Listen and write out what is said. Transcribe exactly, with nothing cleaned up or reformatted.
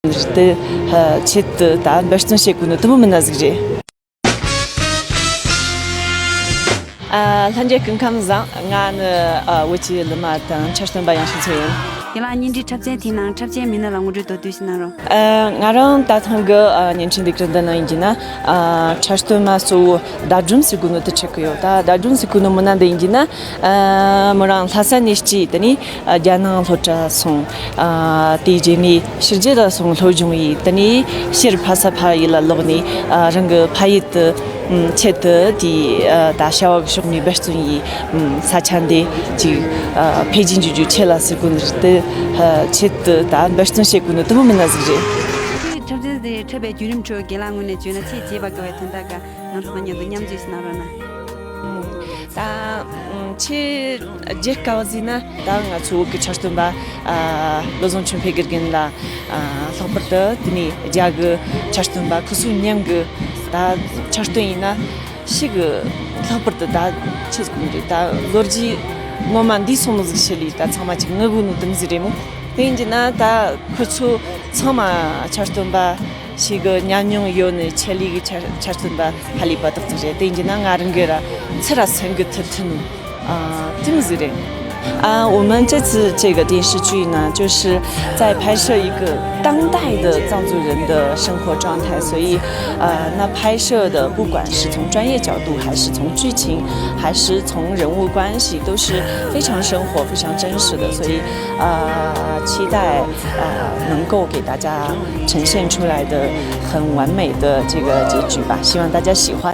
དེ་ཆེད་དུ་ད་འབད་བརྩོན་བྱེད་དགོས་ནི་དེ་མོ་མིན་ན་ཟིག་རེད། ཨ། ལྷན་རྒྱས་སྐུ་ཁམས་བཟང་། ང་ནི་ཨ་བོད་ཀྱི་གླུ་མ་དང་འཁྲབ་སྟོན་པ་ཡང་ཤིན་ཚོ་ཡིན། རྒན་ལགས་བརྙན་འཕྲིན་འཁྲབ་ཚན་དེའི་ནང་འཁྲབ་ཆས་མི་སྣ་ལ་ངོ་སྤྲོད་མདོར་བསྡུས་ཤིག་གནང་རོགས། ཨ། ང་རང་ད་ཐེངས་ཀྱི་ཨ་བརྙན་འཕྲིན་སྡེ་ཁུལ་འདི་ནང་ཡིན་གྱི་ན། ཨ། འཁྲབ་སྟོན་མ་གཙོ་བོ་ཟླ་སྒྲོན་ཟེར་གོ་ནོ་དེ་འཁྲབ་གི་ཡོད། ད་ཟླ་སྒྲོན་ཟེར་གོ་ནོ་མི་སྣ་འདི་ཡིན་གྱི་ན། ཨ། མོ་རང་ལྷ་ས་ནས་སྐྱེས། དེ་ནས་ཨ་རྒྱ་ནང་སློབ་གྲྭ་སོང་། ཨ། དེའི་རྗེས་ནས་ཕྱི་རྒྱལ་ལ་སོང་སློབ་སྦྱོང་ཡས། དེ་ནས་ཕྱིར་ཕ་ས་ཕ་ཡུལ་ལ་ལོག་ནས། ཨ། རང་གི་ཕ་ཡུལ་དུ་ཨམ། ཆེད་དུ་དེའི་ཨ་ད་བྱ་བ་གི་ཕྱོགས་ནས་འབད་བརྩོན་ཡས། ཨམ། ས་ཆ་འདི་ཅིག་ཨ་འཕེལ་རྒྱས་འགྱུར་རྒྱུའི་ཆེད་ལ་ཟེར་གོ་ནི་རེད། དེ་ཨ་ཆེད་དུ་ད་འབད་བརྩོན་བྱེད་དགོས་ནི་དེ་མོ་མིན་ན་ཟིག་རེད། ཁྱེད་འཁྲབ་ཚན་འདི་འཁྲབ་པའི་བརྒྱུད་རིམ་ཁྲོད་རྒན་ལགས་ངོས་ནས་བརྗོད་ན་ཆེས་བརྗེད་པ་དཀའ་བའི་དོན་དག་ག་ང་ཚོ་དང་མཉམ་སྤྱོད་ཞིག་གནང་རོགས་གནང་། ད་ཨམ། ཆེས་བརྗེད་དཀའ་བ་ཟེར་ན། ད་ང་ཚོ་བོད་ཀྱི་འཁྲབ་སྟོན་པ་ཨ་བློ་བཟང་ཆོས་འཕེལ་དགེ་རྒན་ལ་ཨ་ལྷག་པར་དུ་དེ་ནས་རྒྱ་གི་འཁྲབ་སྟོན་པ་ཁོ་ཚོ་མཉམ་གི་ད་འཁྲབ་སྟོན་ཡིན་ན་ཞིག་གི་ལྷག་པར་དུ་ད་ཆི་ཟིག་མི་རེད། ད་ལོ་རྒྱུས་ངོ་མ་འདས་སོང་ནོ་ཟིག་ཆེད་ལས་ད་ཚང་མ་ཅིག་ངུ་གོ་ནོ་དེ་མོ་ཟིག་རེད་མོ། དེ་ཡིན་གྱི་ན་ད་ཁོ་ཚོ་ཚང་མ་འཁྲབ་སྟོན་པ་ཞིག་གི་ཉམས་མྱོང་ཡོད་ནི་ཆེད་ལས་གི་འཁྲབ་འཁྲབ་སྟོན་པ་ཕ་ལས་པ་ཏག་ཏག་རེད། དེ་ཡིན་གྱི་ན་ང་རང་གི་ར་ཚུར་ར་སེམས་གི་ཐུབ་ཐུབ་ནོ། 啊，这么子的。啊，我们这次这个电视剧呢，就是在拍摄一个当代的藏族人的生活状态，所以，呃，那拍摄的不管是从专业角度，还是从剧情，还是从人物关系，都是非常生活、非常真实的，所以，呃，期待呃能够给大家呈现出来的很完美的这个结局吧，希望大家喜欢。